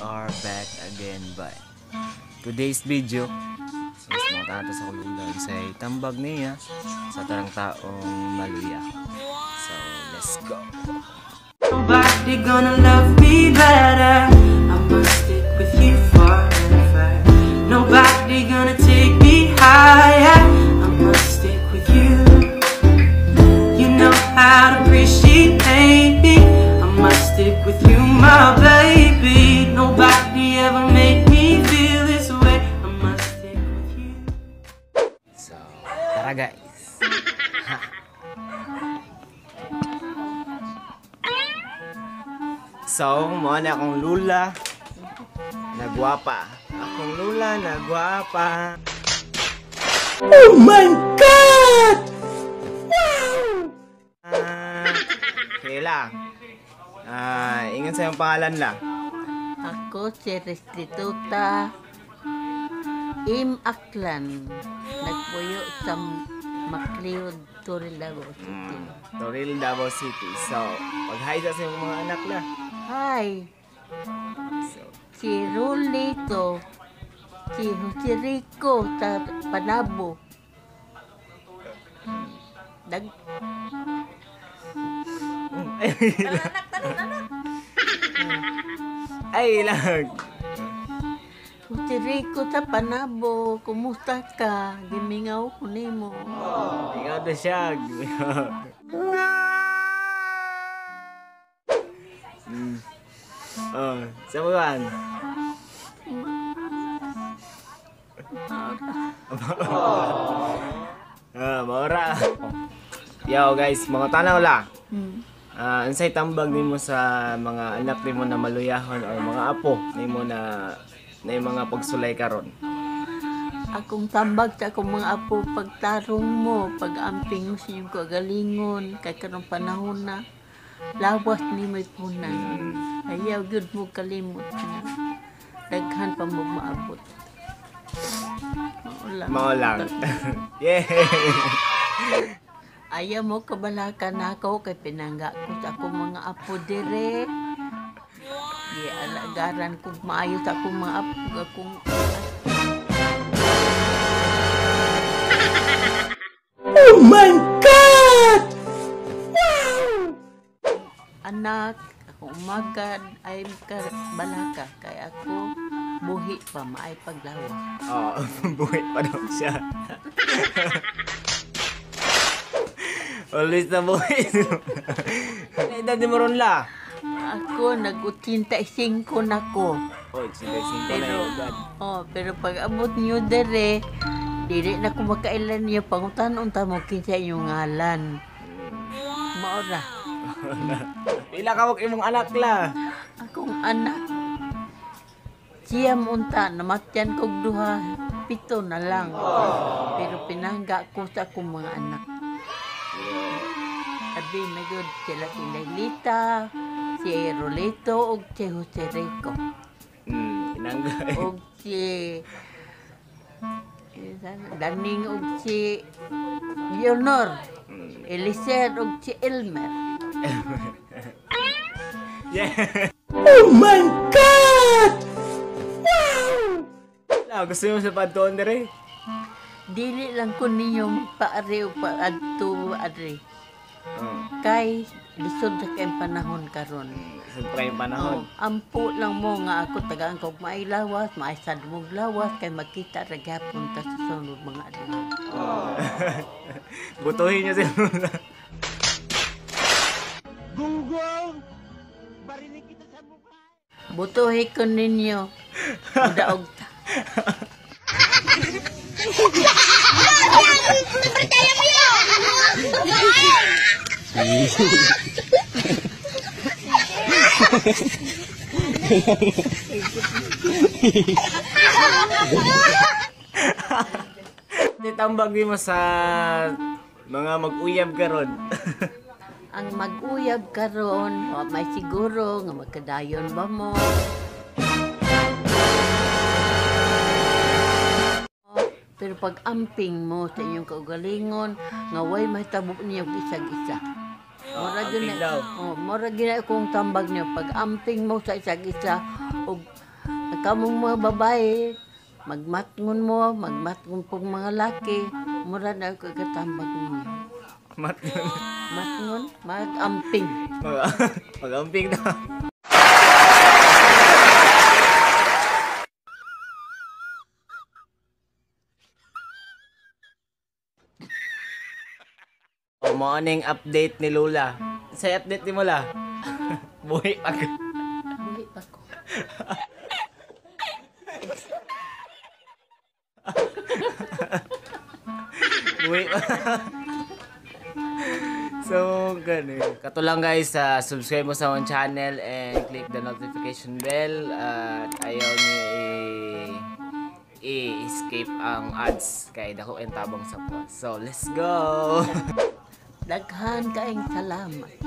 Are back again by today's video. So, mas mga tato sa kululan sa tambag niya sa tarang taong maluya. So, let's go. Nobody gonna love me better. I must stick with you forever. Nobody gonna take me higher. I must stick with you. You know how to appreciate me. I must stick with you, my baby. Nobody ever made me feel this way. I must stick with you. So, tara guys. So, mao na akong lula na gwapa. Akong lula na gwapa. Oh my God! Wow! Kayla. Ingat sa iyong pangalan la. Ako si Restituta Im Aklan. Nagpuyo sa Macleod, Toril, Davao City. Toril, Davao City. So, pag-hi sa iyong mga anak la. Hi, So, si Rulito, si Jose Rico sa Panabo. Dag ay lang. Jose Rico sa Panabo, kumusta ka? Gimingaw ko nimo. Ikaw na siya. Oh, sa buwan. Maura. Yo guys, mga tanaw la. Unsay tambag nimo sa mga anak nimo na maluyahon or mga apo nimo na na yung mga pagsulay karon? Akong tambag sa akong mga apo, pagtarong mo, pag-amping mo sa inyong kagalingon, kay karong panahon na lawas ni may punan. Ayaw gyud mo kalimot nga daghan pa mo maabot. Mao lang. Mao lang. Yay! Ayaw mo kabalaka nako kay pinangga ko sa akong mga apo dire. Gialagaran ko maayo sa akong mga apo, akong Oh my God! Anak, akong umagad ay balaka kay ako buhi pa maay paglawas. Oh, buhi pa daw siya. Always na buhi. Edad ni mo ron la? Ako nag-85 na ko. Oh, 85 na Pero yung edad. oh, pero pag abot niyo dire, dili na ko makailan niyo, pangutan unta mo kinsa inyong ngalan. Mao ra. Pila ka imong anak la? Akong anak siyam unta, namatyan kog duha, 7 na lang. Pero pinangga ko sa akong mga anak. Abi may good sila si Lailita, si Rolito ug si Jose Rico. Pinangga. Og si Daning ug si Leonor, Eliser ug si Elmer. Yeah. Oh my God! Wow! La, gusto mo sa padtoon dire? Dili lang ko ninyo paari o paadto adri. Oh. Kay lisod sa kayong panahon karon. Lisod pa kayong panahon. Oh, ampo lang mo nga ako tagaan kog mailawas, maisad mong lawas kay magkita ra gyapon ta sa sunod mga adlaw. Oh. Butuhin niyo si Lola. Gunggong! Barinig kita sa mukha! Butuhin ko ninyo. Mudaog ta. Tambag mo sa mga mag-uyab karon. Ang mag-uyab karon, wa may siguro nga magkadayon ba mo. Pero pag amping mo sa inyong kaugalingon, nga way mahitabo niyo isag-isa. Mura Amping gyud daw. Oh, mura gyud na akong tambag niyo pag amping mo sa isag-isa og Ang kamong mga babae, magmatngon mo, magmatngon pong mga laki, mura na ako katambag ninyo. Mat Matngon, magamping. Mag-amping na. Oh, morning update ni Lola. Sa update ni Lola. Buhi pa ko. Buhi pa ko. Buhi pa. So, ganun. Kato lang guys, subscribe mo sa akong channel and click the notification bell at ayaw niyo i-escape ang ads kay dako ang tabang sa po. So, let's go! Daghan kaing salamat.